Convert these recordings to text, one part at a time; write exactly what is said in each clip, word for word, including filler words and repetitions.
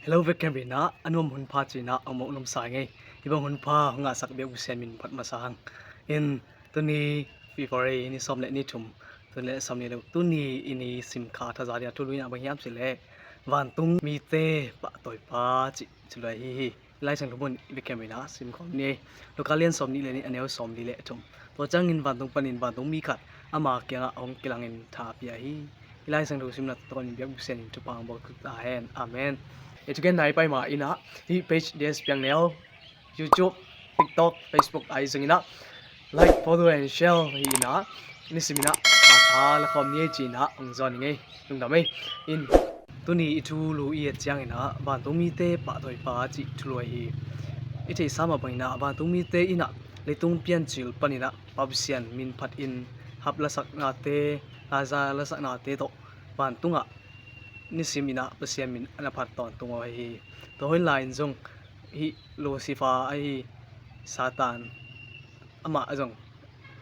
Hello, vekpi in ah a nuam hun pha ci-in ah a mawk nuam sa ing ei. Hih bang hun pha hong ngahsak biak Pasian min phat masa hang. In tuni February ni sawm le ni thum, tuni le sawm ni le, tuni i ni sim kha thaza ding a thulu in ah bang hiam cih leh vantung mite pahtawipa cih thulu ahi hi. Hih Lai Siangtho mun i vekpi in ah sim khawm ni ei. Luka lian sawm nih le nih, a neu sawm li le thum. Tua ciangin vantung panin vantung mi khat ama kiangah hong kilangin tha a pia hi. Hih Lai Siangtho simna tawh in biak Pasian in thupha hong pia ta hen. Amen. I thugen nai pai ma in ah hih page D S Piang Neu, YouTube, TikTok, Facebook ahi zongin ah like, follow and share hi in ah, nisim in ah tha tha la khawm ni ei ci-in ah hong zawn ing ei. Lungdam ei. In tuni i thulu i et ciangin ah vantung mite pahtawipa cih thulu ahi hi. I theihsa mah bangin ah vantung mite in ah leitung piancil panin ah Pa Pasian min phatin hap lasaknate, laza lasaknate tawh vantungah nisim in ah Pasian min a na phat tawntung uh ahi hi. Tua hun lai-in zong hih Lucifer ahi Satan, amah zong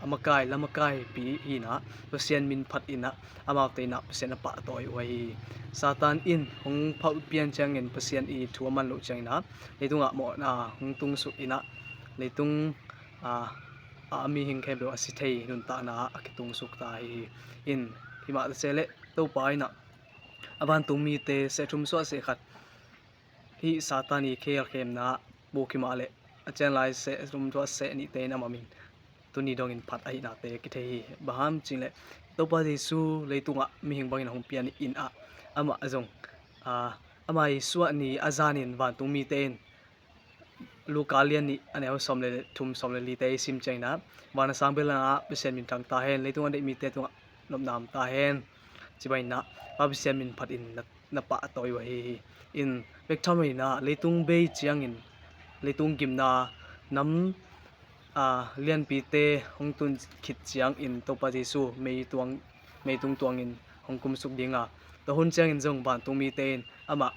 a makai, la makaipi hi in ah Pasian min phatin ah amaute in ah Pasian a pahtawi uh ahi hi. Satan in hong phawk pian ciangin Pasian i thu a man loh ciangin ah leitungah mawhna hong tungsuk in ah leitung a, a mihing khempeuh a si thei nuntakna ah a kitungsuk ta hi. In himah ta se leh Topa in ah a vantung mite seh thum suah seh khat hih Satan i khelkhemna buk hi mah leh a cianglai seh thum suah seh nihte in amah min tuni dongin phat ahihnate kithei hi. Bang hang hiam cih leh Topa Jesu leitungah mihing bangin a hong pian in ah amah zong, a, ama i suah ni a zanin vantung mite in Luka lian nih, a neu sawm le thum, sawm le lite i sim ciangin ah, van a sang bel ah Pasian min thang ta hen, leitung a deih mite tungah nopna om ta hen, ci bangin ah Pa Pasian min phatin na, na pahtawi uh ahi hi. In bek tham loin ah leitung bei ciangin, leitung gimna nam, a, lianpite hong tun khit ciangin Topa Jesu mei tuang, meitung tuangin hong kumsuk ding a, tua hun ciangin zong vantung mite in amah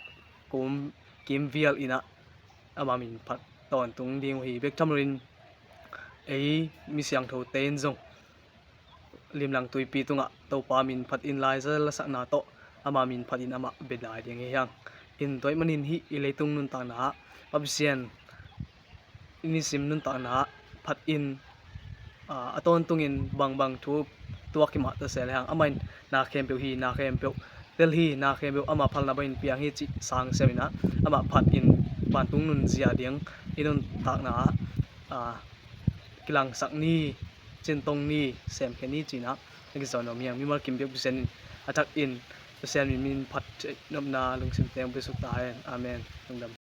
kum kimvial in ah ama min phat tawntung ding uh hi. Bek tham loin ei mi siangthote in zong limlang tuipi tungah Topa min phatin laza lasakna tawh ama min phatin amah bia lai ding hi hang. In tua ahih manin hih i leitung nuntakna ah Pa Pasian i nisim nuntakna ah phatin, a, a tawntungin bangbang thu tuak hi mah ta se lehang, amah in na khempeuh hi, na khempeuh tel hi, na khempeuh ama phalna bangin piang hi cih sang siam in ah amah phatin vantung nunzia ding i nuntakna ah, a, kilangsak ni, cintong ni, semkhia ni ci-in ah a kizawn om hi hang. Mimal kim biak Pasian in a thakin Pasian min, min phat nopna lungsim teng pia suk ta hen. Amen. Lungdam.